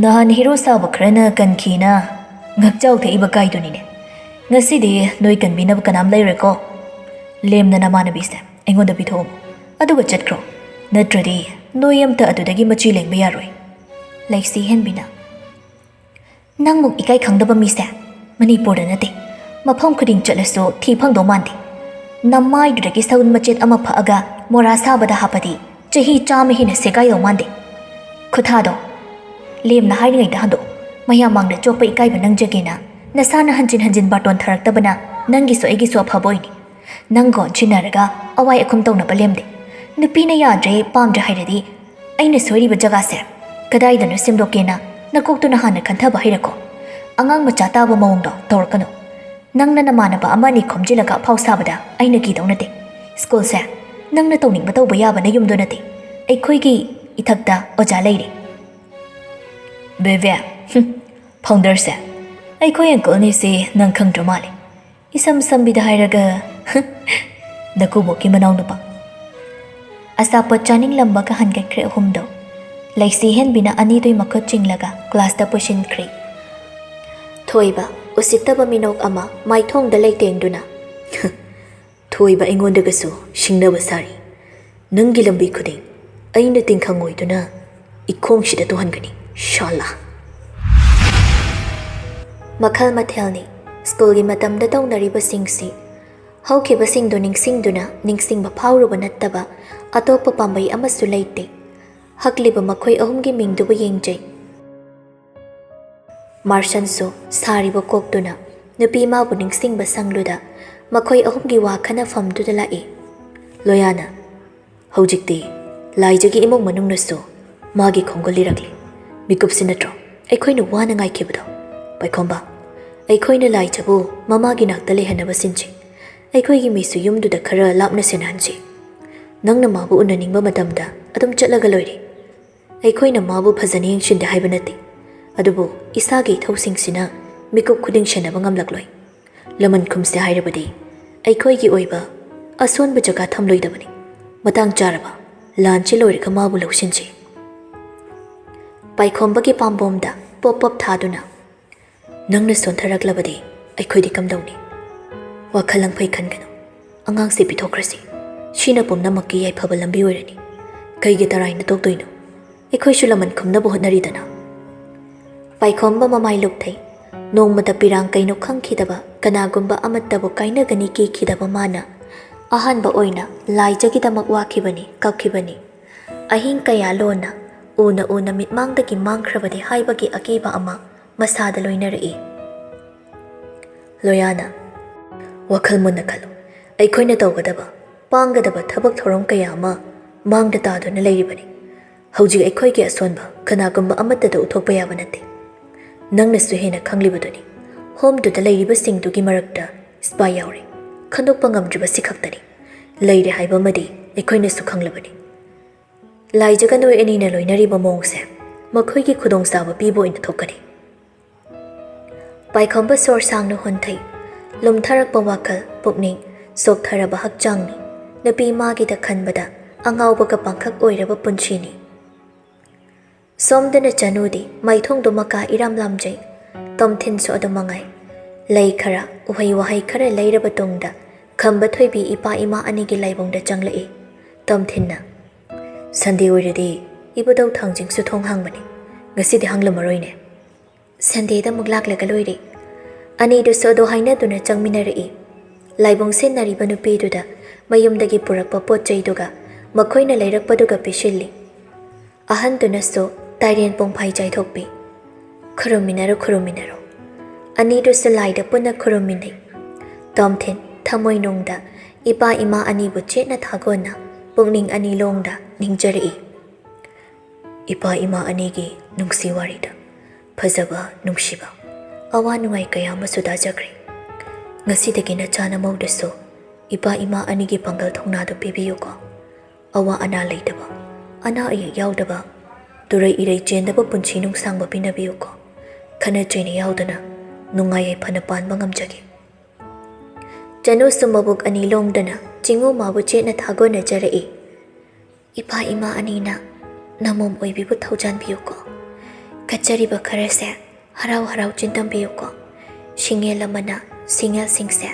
"ꯅꯍꯥꯟ hero ꯁꯥꯕ ꯈꯔꯅ ꯀꯟꯈꯤꯅ ꯉꯛꯆꯥꯎ ꯊꯦꯛꯏꯕ ꯀꯥꯏꯗꯨꯅꯤꯅꯦ꯫ ꯉꯁꯤꯗꯤ ꯅꯣꯏ ꯀꯟꯕꯤꯅꯕ ꯀꯅꯥꯝ ꯂꯩꯔꯣꯏꯀꯣ꯫ ꯂꯦꯝꯅ ꯅꯃꯥꯟꯅꯕꯤꯁꯦ ꯑꯩꯉꯣꯟꯗ ꯄꯤꯊꯣꯛꯑꯝꯃꯨ, ꯑꯗꯨꯒ ꯆꯠꯈ꯭ꯔꯣ꯫ ꯅꯠꯇ꯭ꯔꯗꯤ ꯅꯣꯏ ꯑꯝꯇ ꯑꯗꯨꯗꯒꯤ ꯃꯆꯤ ꯂꯦꯡꯕ ꯌꯥꯔꯣꯏ꯫" ꯂꯩꯁꯤ ꯍꯦꯟꯕꯤꯅ, "ꯅꯪꯃꯨꯛ ꯏꯀꯥꯏ ꯈꯪꯗꯕ ꯃꯤꯁꯦ ꯃꯅꯤꯄꯨꯔꯗ ꯅꯠꯇꯦ, ꯃꯐꯝ ꯈꯨꯗꯤꯡ ꯆꯠꯂꯁꯨ ꯊꯤ ꯐꯪꯗꯧ ꯃꯥꯟꯗꯦ꯫ ꯅꯃꯥꯏꯗꯨꯗꯒꯤ ꯁꯎꯟ ꯃꯆꯦꯠ ꯑꯃ ꯐꯛꯑꯒ ꯃꯣꯔꯥ ꯁꯥꯕꯗ ꯍꯥꯞꯄꯗꯤ ꯆꯍꯤ ꯆꯥꯝꯃ ꯍꯦꯟꯅ ꯁꯦꯒꯥꯏꯗꯧ ꯃꯥꯟꯗꯦ꯫ ꯈꯨꯊꯥꯗꯣ ꯂꯦꯝꯅ ꯍꯥꯏꯔꯤꯉꯩꯗ ꯍꯟꯗꯣꯛꯑꯣ꯫ ꯃꯌꯥꯝ ꯃꯥꯡꯗ ꯆꯣꯞꯄ ꯏꯀꯥꯏꯕ ꯅꯪꯖꯒꯦꯅ ꯅꯁꯥꯅ ꯍꯟꯖꯤꯟ ꯍꯟꯖꯤꯟ ꯕꯥꯇꯣꯟ ꯊꯥꯔꯛꯇꯕꯅ ꯅꯪꯒꯤꯁꯨ ꯑꯩꯒꯤꯁꯨ ꯑꯐꯕ ꯑꯣꯏꯅꯤ꯫ ꯅꯪꯒ ꯑꯣꯟꯁꯤꯟꯅꯔꯒ ꯑꯋꯥꯏ ꯑꯈꯨꯝ ꯇꯧꯅꯕ ꯂꯦꯝꯗꯦ꯫ ꯅꯨꯄꯤꯅ ꯌꯥꯗ꯭ꯔꯦ, ꯄꯥꯝꯗ꯭ꯔꯦ ꯍꯥꯏꯔꯗꯤ ꯑꯩꯅ ꯁꯣꯏꯔꯤꯕ ꯖꯒꯥꯁꯦ ꯀꯗꯥꯏꯗꯅꯣ ꯁꯦꯝꯗꯣꯛꯀꯦꯅ ꯅꯀꯣꯛꯇꯨꯅ ꯍꯥꯟꯅ ꯈꯟꯊꯕ ꯍꯩꯔꯛꯀꯣ꯫ ꯑꯉꯥꯡ ꯃꯆꯥ ꯇꯥꯕ ꯃꯑꯣꯡꯗꯣ ꯇꯧꯔꯛꯀꯅꯨ꯫ ꯅꯪꯅ ꯅꯃꯥꯟꯅꯕ ꯑꯃ ꯑꯅꯤ ꯈꯣꯝꯖꯤꯜꯂꯒ ꯑꯐꯥꯎ ꯁꯥꯕꯗ ꯑꯩꯅ ꯀꯤꯗꯧ ꯅꯠꯇꯦ꯫ ꯁ꯭ꯀꯨꯜꯁꯦ ꯅꯪꯅ ꯇꯧꯅꯤꯡꯕ ꯇꯧꯕ ꯌꯥꯕ ꯅꯌꯨꯝꯗꯣ ꯅꯠꯇꯦ꯫ ꯑꯩꯈꯣꯏꯒꯤ ꯏꯊꯛꯇ ꯑꯣꯖꯥ ꯂꯩꯔꯤ꯫ ꯕꯦꯕꯦ, ꯍꯨꯝ, ꯐꯥꯎꯟꯗꯔꯁꯦ ꯑꯩꯈꯣꯏ ꯑꯪꯀꯜꯅꯤꯁꯦ ꯅꯪ ꯈꯪꯗ꯭ꯔ ꯃꯥꯜꯂꯦ꯫ ꯏꯁꯝ ꯁꯝꯕꯤꯗ ꯍꯥꯏꯔꯒ, ꯍꯨꯝ, ꯅꯀꯨꯕꯣꯛꯀꯤ ꯃꯅꯥꯎꯅꯨꯄꯥ꯫ ꯑꯆꯥꯄꯣꯠ ꯆꯥꯅꯤꯡꯂꯝꯕꯒ ꯍꯟꯒꯠꯈ꯭ꯔꯦ ꯑꯍꯨꯝꯗꯣ꯫ ꯂꯩꯁꯤ ꯍꯦꯟꯕꯤꯅ ꯑꯅꯤꯗꯨꯏ ꯃꯈꯨꯠ ꯆꯤꯡꯂꯒ ꯀ꯭ꯂꯥꯁꯇ ꯄꯨꯁꯤꯟꯈ꯭ꯔꯦ꯫ ꯊꯣꯏꯕ, ꯎꯁꯤꯠꯇꯕ ꯃꯤꯅꯣꯛ ꯑꯃ ꯃꯥꯏꯊꯣꯡꯗ ꯂꯩꯇꯦꯡꯗꯨꯅ, ꯊꯣꯏꯕ ꯑꯩꯉꯣꯟꯗꯒꯁꯨ ꯁꯤꯡꯅꯕ ꯁꯥꯔꯤ꯫ ꯅꯪꯒꯤ ꯂꯝꯕꯤ ꯈꯨꯗꯤꯡ ꯑꯩꯅ ꯇꯤꯡꯈꯪ ꯑꯣꯏꯗꯨꯅ ꯏꯈꯣꯡꯁꯤꯗ ꯇꯨꯍꯟꯒꯅꯤ, ꯁꯥꯂꯥ꯫ ꯃꯈꯜ ꯃꯊꯦꯜꯅꯤ ꯁ꯭ꯀꯨꯜꯒꯤ ꯃꯇꯝꯗ ꯇꯧꯅꯔꯤꯕꯁꯤꯡꯁꯤ꯫ ꯍꯧꯈꯤꯕꯁꯤꯡꯗꯨ ꯅꯤꯡꯁꯤꯡꯗꯨꯅ ꯅꯤꯡꯁꯤꯡꯕ ꯐꯥꯎꯔꯨꯕ ꯅꯠꯇꯕ ꯑꯇꯣꯞꯄ ꯄꯥꯝꯕꯩ ꯑꯃꯁꯨ ꯂꯩꯇꯦ꯫ ꯍꯛꯂꯤꯕ ꯃꯈꯣꯏ ꯑꯍꯨꯝꯒꯤ ꯃꯤꯡꯗꯨꯕꯨ ꯌꯦꯡꯖꯩ꯫ ꯃꯥꯔꯁꯟꯁꯨ ꯁꯥꯔꯤꯕ ꯀꯣꯛꯇꯨꯅ ꯅꯨꯄꯤ ꯃꯥꯕꯨ ꯅꯤꯡꯁꯤꯡꯕ ꯁꯪꯂꯨꯗ ꯃꯈꯣꯏ ꯑꯍꯨꯝꯒꯤ ꯋꯥ ꯈꯟꯅꯐꯝꯗꯨꯗ ꯂꯥꯛꯏ꯫ ꯂꯣꯌꯥꯅ, "ꯍꯧꯖꯤꯛꯇꯤ ꯂꯥꯏꯖꯒꯤ ꯏꯃꯨꯡ ꯃꯅꯨꯡꯅꯁꯨ ꯃꯥꯒꯤ ꯈꯣꯡꯒꯨꯜ ꯂꯤꯔꯛꯂꯤ꯫ ꯃꯤꯀꯨꯞꯁꯤ ꯅꯠꯇ꯭ꯔꯣ ꯑꯩꯈꯣꯏꯅ ꯋꯥꯅ ꯉꯥꯏꯈꯤꯕꯗꯣ? ꯄꯥꯏꯈꯣꯝꯕ, ꯑꯩꯈꯣꯏꯅ ꯂꯥꯏꯖꯕꯨ ꯃꯃꯥꯒꯤ ꯅꯥꯛꯇ ꯂꯩꯍꯟꯅꯕ ꯁꯤꯟꯁꯤ꯫ ꯑꯩꯈꯣꯏꯒꯤ ꯃꯤꯁꯨ ꯌꯨꯝꯗꯨꯗ ꯈꯔ ꯂꯥꯞꯅ ꯁꯦꯟꯅꯍꯟꯁꯤ꯫ ꯅꯪꯅ ꯃꯥꯕꯨ ꯎꯅꯅꯤꯡꯕ ꯃꯇꯝꯗ ꯑꯗꯨꯝ ꯆꯠꯂꯒ ꯂꯣꯏꯔꯦ꯫ ꯑꯩꯈꯣꯏꯅ ꯃꯥꯕꯨ ꯐꯖꯅ ꯌꯦꯡꯁꯤꯟꯗꯦ ꯍꯥꯏꯕ ꯅꯠꯇꯦ, ꯑꯗꯨꯕꯨ ꯏꯁꯥꯒꯤ ꯏꯊꯧꯁꯤꯡꯁꯤꯅ ꯃꯤꯀꯨꯞ ꯈꯨꯗꯤꯡ ꯁꯦꯟꯅꯕ ꯉꯝꯂꯛꯂꯣꯏ꯫ ꯂꯃꯟ ꯈꯨꯝꯁꯦ ꯍꯥꯏꯔꯕꯗꯤ ꯑꯩꯈꯣꯏꯒꯤ ꯑꯣꯏꯕ ꯑꯁꯣꯟꯕ ꯖꯒꯥ ꯊꯝꯂꯣꯏꯗꯕꯅꯤ꯫ ꯃꯇꯥꯡ ꯆꯥꯔꯕ ꯂꯥꯟꯁꯤ ꯂꯣꯏꯔꯒ ꯃꯥꯕꯨ ꯂꯧꯁꯤꯟꯁꯤ꯫" ꯄꯥꯏꯈꯣꯝꯕꯒꯤ ꯄꯥꯝꯕꯣꯝꯗ ꯄꯣꯞ ꯄꯣꯞ ꯊꯥꯗꯨꯅ, "ꯅꯪꯅ ꯁꯣꯟꯊꯔꯛꯂꯕꯗꯤ ꯑꯩꯈꯣꯏꯗꯤ ꯀꯝꯗꯧꯅꯤ? ꯋꯥꯈꯜ ꯂꯪꯐꯩ ꯈꯟꯒꯅꯨ꯫ ꯑꯉꯥꯡꯁꯦ ꯄꯤꯊꯣꯛꯈ꯭ꯔꯁꯤ꯫ ꯁꯤꯅ ꯄꯨꯝꯅꯃꯛꯀꯤ ꯌꯥꯏꯐꯕ ꯂꯝꯕꯤ ꯑꯣꯏꯔꯅꯤ꯫ ꯀꯩꯒꯤ ꯇꯔꯥꯏꯅ ꯇꯣꯛꯇꯣꯏꯅꯣ? ꯑꯩꯈꯣꯏꯁꯨ ꯂꯃꯟ ꯈꯨꯝꯅꯕ ꯍꯣꯠꯅꯔꯤꯗꯅ꯫" ꯄꯥꯏꯈꯣꯝꯕ ꯃꯃꯥꯏ ꯂꯨꯞꯊꯩ꯫ ꯅꯣꯡꯃꯇ ꯄꯤꯔꯥꯡ ꯀꯩꯅꯣ ꯈꯪꯈꯤꯗꯕ ꯀꯅꯥꯒꯨꯝꯕ ꯑꯃꯠꯇꯕꯨ ꯀꯥꯏꯅꯒꯅꯤ ꯀꯤꯈꯤꯗꯕ ꯃꯥꯅ ꯑꯍꯥꯟꯕ ꯑꯣꯏꯅ ꯂꯥꯏꯖꯒꯤꯗꯃꯛ ꯋꯥꯈꯤꯕꯅꯤ, ꯀꯞꯈꯤꯕꯅꯤ꯫ ꯑꯍꯤꯡ ꯀꯌꯥ ꯂꯣꯟꯅ ꯎꯅ ꯎꯅ ꯃꯤꯠꯃꯥꯡꯗꯒꯤ ꯃꯥꯡꯈ꯭ꯔꯕꯗꯤ ꯍꯥꯏꯕꯒꯤ ꯑꯀꯤꯕ ꯑꯃ ꯃꯁꯥꯗ ꯂꯣꯏꯅꯔꯛꯏ꯫ ꯂꯣꯌꯥꯅ, "ꯋꯥꯈꯜ ꯃꯨꯟꯅ ꯈꯜꯂꯨ꯫ ꯑꯩꯈꯣꯏꯅ ꯇꯧꯒꯗꯕ, ꯄꯥꯡꯒꯗꯕ ꯊꯕꯛ ꯊꯧꯔꯝ ꯀꯌꯥ ꯑꯃ ꯃꯥꯡꯗ ꯇꯥꯗꯨꯅ ꯂꯩꯔꯤꯕꯅꯤ꯫ ꯍꯧꯖꯤꯛ ꯑꯩꯈꯣꯏꯒꯤ ꯑꯁꯣꯟꯕ ꯀꯅꯥꯒꯨꯝꯕ ꯑꯃꯠꯇꯗ ꯎꯠꯊꯣꯛꯄ ꯌꯥꯕ ꯅꯠꯇꯦ꯫ ꯅꯪꯅꯁꯨ ꯍꯦꯟꯅ ꯈꯪꯂꯤꯕꯗꯨꯅꯤ, ꯍꯣꯝꯗꯨꯗ ꯂꯩꯔꯤꯕꯁꯤꯡꯗꯨꯒꯤ ꯃꯔꯛꯇ ꯁꯤꯄꯥꯏ ꯌꯥꯎꯔꯤ꯫ ꯈꯟꯗꯣꯛꯄ ꯉꯝꯗ꯭ꯔꯤꯕꯁꯤ ꯈꯛꯇꯅꯤ꯫ ꯂꯩꯔꯦ ꯍꯥꯏꯕ ꯑꯃꯗꯤ ꯑꯩꯈꯣꯏꯅꯁꯨ ꯈꯪꯂꯕꯅꯤ꯫ ꯂꯥꯏꯖꯒ ꯅꯣꯏ ꯑꯅꯤꯅ ꯂꯣꯏꯅꯔꯤꯕ ꯃꯑꯣꯡꯁꯦ ꯃꯈꯣꯏꯒꯤ ꯈꯨꯗꯣꯡꯆꯥꯕ ꯄꯤꯕ ꯑꯣꯏꯅ ꯊꯣꯛꯀꯅꯤ꯫" ꯄꯥꯏꯈꯣꯝꯕ ꯁꯣꯔ ꯁꯥꯡꯅ ꯍꯣꯟꯊꯩ꯫ ꯂꯨꯝꯊꯔꯛꯄ ꯋꯥꯈꯜ, ꯄꯨꯛꯅꯤꯡ, ꯆꯣꯛꯊꯔꯕ ꯍꯛꯆꯥꯡꯅꯤ꯫ ꯅꯨꯄꯤ ꯃꯥꯒꯤꯗ ꯈꯟꯕꯗ ꯑꯉꯥꯎꯕꯒ ꯄꯥꯡꯈꯛ ꯑꯣꯏꯔꯕ ꯄꯨꯟꯁꯤꯅꯤ꯫ ꯁꯣꯝꯗꯅ ꯆꯅꯨꯗꯤ ꯃꯥꯏꯊꯣꯡꯗꯨ ꯃꯀꯥ ꯏꯔꯥꯝ ꯂꯥꯝꯖꯩ꯫ ꯇꯣꯝꯊꯤꯟꯁꯨ ꯑꯗꯨ ꯃꯉꯥꯏ꯫ ꯂꯩ ꯈꯔ, ꯎꯍꯩ ꯋꯥꯍꯩ ꯈꯔ ꯂꯩꯔꯕ ꯇꯨꯡꯗ ꯈꯝꯕ ꯊꯣꯏꯕꯤ ꯏꯄꯥ ꯏꯃꯥ ꯑꯅꯤꯒꯤ ꯂꯥꯏꯕꯨꯡꯗ ꯆꯪꯂꯛꯏ꯫ ꯇꯣꯝꯊꯤꯟꯅ, "ꯁꯟꯗꯦ ꯑꯣꯏꯔꯗꯤ ꯏꯕꯨꯙꯧ ꯊꯥꯡꯖꯤꯡꯁꯨ ꯊꯣꯡ ꯍꯥꯡꯕꯅꯤ꯫ ꯉꯁꯤꯗꯤ ꯍꯥꯡꯂꯝꯃꯔꯣꯏꯅꯦ꯫" ꯁꯟꯗꯦꯗ ꯑꯃꯨꯛ ꯂꯥꯛꯂꯒ ꯂꯣꯏꯔꯦ꯫ ꯑꯅꯤꯗꯨꯁꯨ ꯑꯗꯨ ꯍꯥꯏꯅꯗꯨꯅ ꯆꯪꯃꯤꯟꯅꯔꯛꯏ꯫ ꯂꯥꯏꯕꯨꯡ ꯁꯤꯟꯅꯔꯤꯕ ꯅꯨꯄꯤꯗꯨꯗ ꯃꯌꯨꯝꯗꯒꯤ ꯄꯨꯔꯛꯄ ꯄꯣꯠ ꯆꯩꯗꯨꯒ ꯃꯈꯣꯏꯅ ꯂꯩꯔꯛꯄꯗꯨꯒ ꯄꯤꯁꯤꯜꯂꯤ꯫ ꯑꯍꯟꯗꯨꯅꯁꯨ ꯇꯥꯏꯔꯦꯟ ꯄꯣꯡꯐꯥꯏ ꯆꯥꯏꯊꯣꯛꯄꯤ꯫ "ꯈꯨꯔꯨꯝꯃꯤꯟꯅꯔꯣ, ꯈꯨꯔꯨꯝꯃꯤꯟꯅꯔꯣ꯫" ꯑꯅꯤꯗꯨꯁꯨ ꯂꯥꯏꯗ ꯄꯨꯟꯅ ꯈꯨꯔꯨꯝꯃꯤꯟꯅꯩ꯫ ꯇꯣꯝꯊꯤꯟ ꯊꯃꯣꯏꯅꯨꯡꯗ ꯏꯄꯥ ꯏꯃꯥ ꯑꯅꯤꯕꯨ ꯆꯦꯠꯅ ꯊꯥꯒꯣꯟꯅ ꯄꯨꯛꯅꯤꯡ ꯑꯅꯤ ꯂꯣꯡꯗ ꯅꯤꯡꯖꯔꯛꯏ꯫ ꯏꯄꯥ ꯏꯃꯥ ꯑꯅꯤꯒꯤ ꯅꯨꯡꯁꯤ ꯋꯥꯔꯤꯗ ꯐꯖꯕ, ꯅꯨꯡꯁꯤꯕ, ꯑꯋꯥ ꯅꯨꯡꯉꯥꯏ ꯀꯌꯥ ꯑꯃꯁꯨ ꯇꯥꯖꯈ꯭ꯔꯦ꯫ ꯉꯁꯤꯗꯒꯤ ꯅꯆꯥ ꯅꯃꯧꯗꯁꯨ ꯏꯄꯥ ꯏꯃꯥ ꯑꯅꯤꯒꯤ ꯄꯥꯡꯒꯜ ꯊꯧꯅꯥꯗꯨ ꯄꯤꯕꯤꯌꯨꯀꯣ꯫ ꯑꯋꯥ ꯑꯅꯥ ꯂꯩꯇꯕ, ꯑꯅꯥ ꯑꯌꯦꯛ ꯌꯥꯎꯗꯕ, ꯇꯨꯔꯩ ꯏꯔꯩ ꯆꯦꯟꯗꯕ ꯄꯨꯟꯁꯤ ꯅꯨꯡꯁꯥꯡꯕ ꯄꯤꯅꯕꯤꯌꯨꯀꯣ꯫ ꯈꯠꯅ ꯆꯩꯅ ꯌꯥꯎꯗꯅ ꯅꯨꯡꯉꯥꯏ ꯌꯥꯏꯐꯅ ꯄꯥꯟꯕ ꯉꯝꯖꯒꯦ꯫ ꯆꯅꯨꯁꯨ ꯃꯕꯨꯛ ꯑꯅꯤ ꯂꯣꯡꯗꯅ ꯆꯤꯡꯉꯨ ꯃꯥꯕꯨ ꯆꯦꯠꯅ ꯊꯥꯒꯣꯟꯅꯖꯔꯛꯏ꯫ ꯏꯄꯥ ꯏꯃꯥ ꯑꯅꯤꯅ ꯅꯃꯣꯝ ꯑꯣꯏꯕꯤꯕꯨ ꯊꯧꯖꯥꯟꯕꯤꯌꯨꯀꯣ꯫ ꯀꯠꯆꯔꯤꯕ ꯈꯔꯁꯦ ꯍꯔꯥꯎ ꯍꯔꯥꯎ ꯆꯤꯟꯗꯝꯕꯤꯌꯨꯀꯣ꯫ ꯁꯤꯡꯉꯦꯜ ꯑꯃꯅ ꯁꯤꯡꯉꯦꯜꯁꯤꯡꯁꯦ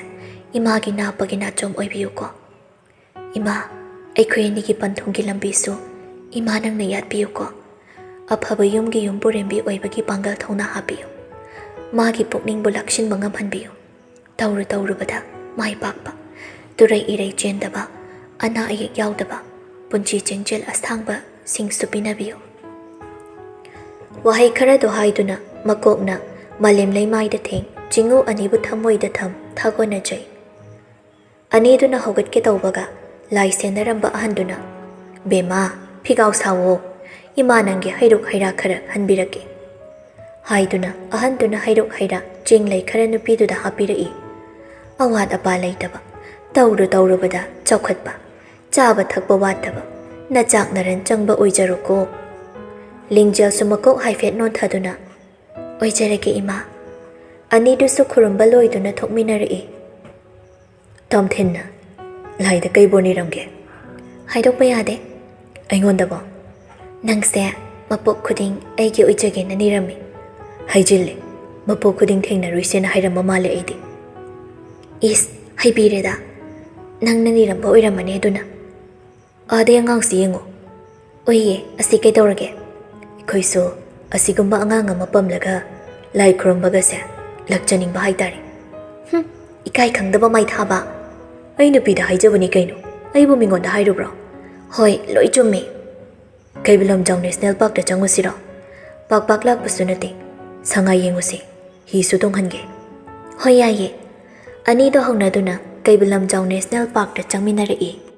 ꯏꯃꯥꯒꯤ ꯅꯥꯄꯒꯤ ꯅꯥꯆꯣꯝ ꯑꯣꯏꯕꯤꯌꯨꯀꯣ꯫ ꯏꯃꯥ, ꯑꯩꯈꯣꯏ ꯑꯅꯤꯒꯤ ꯄꯟꯊꯨꯡꯒꯤ ꯂꯝꯕꯤꯁꯨ ꯏꯃꯥ ꯅꯪꯅ ꯌꯥꯠꯄꯤꯌꯨꯀꯣ꯫ ꯑꯐꯕ ꯌꯨꯝꯒꯤ ꯌꯨꯝꯕꯨꯔꯦꯝꯕꯤ ꯑꯣꯏꯕꯒꯤ ꯄꯥꯡꯒꯜ ꯊꯧꯅꯥ ꯍꯥꯞꯄꯤꯌꯨ꯫ ꯃꯥꯒꯤ ꯄꯨꯛꯅꯤꯡꯕꯨ ꯂꯥꯛꯁꯤꯟꯕ ꯉꯝꯍꯟꯕꯤꯌꯨ꯫ ꯇꯧꯔꯨ ꯇꯧꯔꯨꯕꯗ ꯃꯥꯏ ꯄꯥꯛꯄ, ꯇꯨꯔꯩ ꯏꯔꯩ ꯆꯦꯟꯗꯕ, ꯑꯅꯥ ꯑꯌꯦꯛ ꯌꯥꯎꯗꯕ, ꯄꯨꯟꯁꯤ ꯆꯦꯡꯖꯦꯜ ꯑꯁꯥꯡꯕꯁꯤꯡꯁꯨ ꯄꯤꯅꯕꯤꯌꯨ꯫ ꯋꯥꯍꯩ ꯈꯔꯗꯨ ꯍꯥꯏꯗꯨꯅ ꯃꯀꯣꯛꯅ ꯃꯥꯂꯦꯝ ꯂꯩꯃꯥꯏꯗ ꯊꯦꯡ, ꯆꯤꯡꯉꯨ ꯑꯅꯤꯕꯨ ꯊꯃꯣꯏꯗ ꯊꯝ, ꯊꯥꯒꯣꯟꯅꯖꯩ꯫ ꯑꯅꯤꯗꯨꯅ ꯍꯧꯒꯠꯀꯦ ꯇꯧꯕꯒ ꯂꯥꯏ ꯁꯦꯟꯅꯔꯝꯕ ꯑꯍꯟꯗꯨꯅ, "ꯕꯦꯝꯃ, ꯐꯤꯒꯥꯎ ꯁꯥꯎꯋꯣ, ꯏꯃꯥ ꯅꯪꯒꯤ ꯍꯩꯔꯨꯛ ꯍꯩꯔꯥ ꯈꯔ ꯍꯟꯕꯤꯔꯛꯀꯦ" ꯍꯥꯏꯗꯨꯅ ꯑꯍꯟꯗꯨꯅ ꯍꯩꯔꯨꯛ ꯍꯩꯔꯥ ꯆꯦꯡ ꯂꯩ ꯈꯔ ꯅꯨꯄꯤꯗꯨꯗ ꯍꯥꯞꯄꯤꯔꯛꯏ꯫ ꯑꯋꯥꯠ ꯑꯄꯥ ꯂꯩꯇꯕ, ꯇꯧꯔꯨ ꯇꯧꯔꯨꯕꯗ ꯆꯥꯎꯈꯠꯄ, ꯆꯥꯕ ꯊꯛꯄ ꯋꯥꯠꯇꯕ, ꯅꯆꯥꯛ ꯅꯔꯟ ꯆꯪꯕ ꯑꯣꯏꯖꯔꯣꯀꯣ꯫ ꯂꯤꯡꯖꯦꯜꯁꯨ ꯃꯀꯣꯛ ꯍꯥꯏꯐꯦꯠ ꯅꯣꯟꯊꯗꯨꯅ, "ꯑꯣꯏꯖꯔꯒꯦ ꯏꯃꯥ"꯫ ꯑꯅꯤꯗꯨꯁꯨ ꯈꯨꯔꯨꯝꯕ ꯂꯣꯏꯗꯨꯅ ꯊꯣꯛꯃꯤꯟꯅꯔꯛꯏ꯫ ꯇꯣꯝꯊꯤꯟꯅ, "ꯂꯥꯏꯗ ꯀꯩ ꯕꯣꯔ ꯅꯤꯔꯝꯒꯦ?" "ꯍꯥꯏꯗꯣꯛꯄ ꯌꯥꯗꯦ"꯫ "ꯑꯩꯉꯣꯟꯗꯕꯣ?" "ꯅꯪꯁꯦ ꯃꯄꯣꯛ ꯈꯨꯗꯤꯡ ꯑꯩꯒꯤ ꯑꯣꯏꯖꯒꯦꯅ ꯅꯤꯔꯝꯃꯤ"꯫ "ꯍꯥꯏꯖꯤꯜꯂꯦ, ꯃꯄꯣꯛ ꯈꯨꯗꯤꯡ ꯊꯦꯡꯅꯔꯨꯏꯁꯦꯅ ꯍꯥꯏꯔꯝꯕ ꯃꯥꯜꯂꯦ ꯑꯩꯗꯤ"꯫ "ꯏꯁ, ꯍꯩꯕꯤꯔꯦꯗ, ꯅꯪꯅ ꯅꯤꯔꯝꯕ ꯑꯣꯏꯔꯝꯃꯅꯤ ꯑꯗꯨꯅ"꯫ "ꯑꯥꯗꯩ ꯑꯉꯥꯡꯁꯤ ꯌꯦꯡꯉꯨ"꯫ "ꯎꯏꯌꯦ, ꯑꯁꯤ ꯀꯩꯗꯧꯔꯒꯦ?" "ꯑꯩꯈꯣꯏꯁꯨ ꯑꯁꯤꯒꯨꯝꯕ ꯑꯉꯥꯡ ꯑꯃ ꯄꯝꯂꯒ ꯂꯥꯏ ꯈꯨꯔꯨꯝꯕꯒꯁꯦ ꯂꯥꯛꯆꯅꯤꯡꯕ ꯍꯥꯏꯇꯥꯔꯦ"꯫ "ꯍꯨꯝ, ꯏꯀꯥꯏ ꯈꯪꯗꯕ ꯃꯥꯏꯊꯥꯕ"꯫ "ꯑꯩ ꯅꯨꯄꯤꯗ ꯍꯥꯏꯖꯕꯅꯤ ꯀꯩꯅꯣ, ꯑꯩꯕꯨ ꯃꯤꯉꯣꯟꯗ ꯍꯥꯏꯔꯨꯕ꯭ꯔꯣ?" "ꯍꯣꯏ, ꯂꯣꯏ ꯆꯨꯝꯃꯤ"꯫ "ꯀꯩꯕꯨꯜ ꯂꯝꯖꯥꯎ ꯅꯦꯁꯅꯦꯜ ꯄꯥꯔꯛꯇ ꯆꯪꯉꯨꯁꯤꯔꯣ?" "ꯄꯥꯛ ꯄꯥꯛ ꯂꯥꯛꯄꯁꯨ ꯅꯠꯇꯦ, ꯁꯉꯥꯏ ꯌꯦꯡꯉꯨꯁꯤ, ꯍꯤꯁꯨ ꯇꯣꯡꯍꯟꯒꯦ"꯫ "ꯍꯣꯏ, ꯌꯥꯏꯌꯦ"꯫ ꯑꯅꯤꯗꯣ ꯍꯧꯅꯗꯨꯅ ꯀꯩꯕꯨꯜ ꯂꯝꯖꯥꯎ ꯅꯦꯁꯅꯦꯜ ꯄꯥꯔꯛꯇ ꯆꯪꯃꯤꯟꯅꯔꯛꯏ꯫